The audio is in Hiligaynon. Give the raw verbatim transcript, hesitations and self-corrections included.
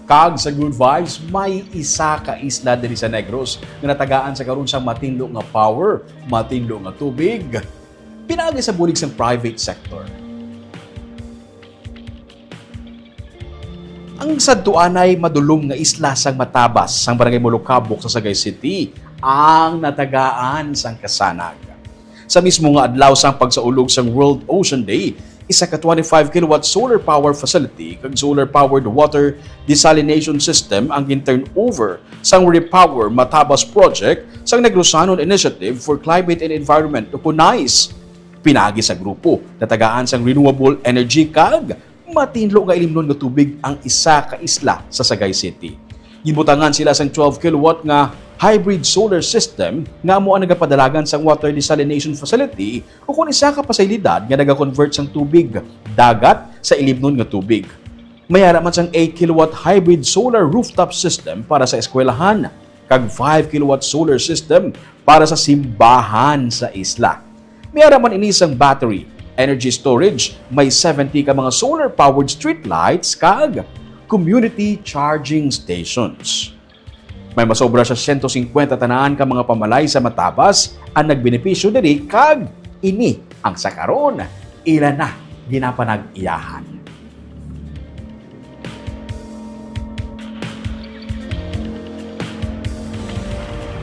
Kag sa Good Vibes, may isa ka isla diri sa Negros nga natagaan sa karon sang matinlo nga power, matinlo nga tubig, pinaagi sa bulig sang private sector. Ang sadtuanay madulom nga isla sang Matabas, sang Barangay Molocabok sa Sagay City, ang natagaan sang kasanag. Sa mismo nga adlaw sang pagsaulog sang World Ocean Day, isa ka twenty-five kilowatt solar power facility kag solar-powered water desalination system ang gin-turn over sang Repower Matabas Project sang Negrosanon Initiative for Climate and Environment, ukon NICE. Pinaagi sa grupo, natagaan sang renewable energy kag matinlo nga ilimnon nga tubig ang isa ka isla sa Sagay City. Ginbutangan sila sang twelve kilowatt nga hybrid solar system nga amo ang nagapadalagan sang water desalination facility, ukon isa ka pasilidad nga nagakonvert sang tubig dagat sa ilimnon nga tubig. May ara man sang eight kilowatt hybrid solar rooftop system para sa eskwelahan, kag five kilowatt solar system para sa simbahan sa isla. May ara man ini sang battery energy storage, may seventy ka mga solar-powered streetlights, kag community charging stations. May masobra sa sento singkwenta tanan ka mga pamalay sa Matabas ang nagbenepisyo diri, kag ini ang sa karon ila na ginapanag-iyahan.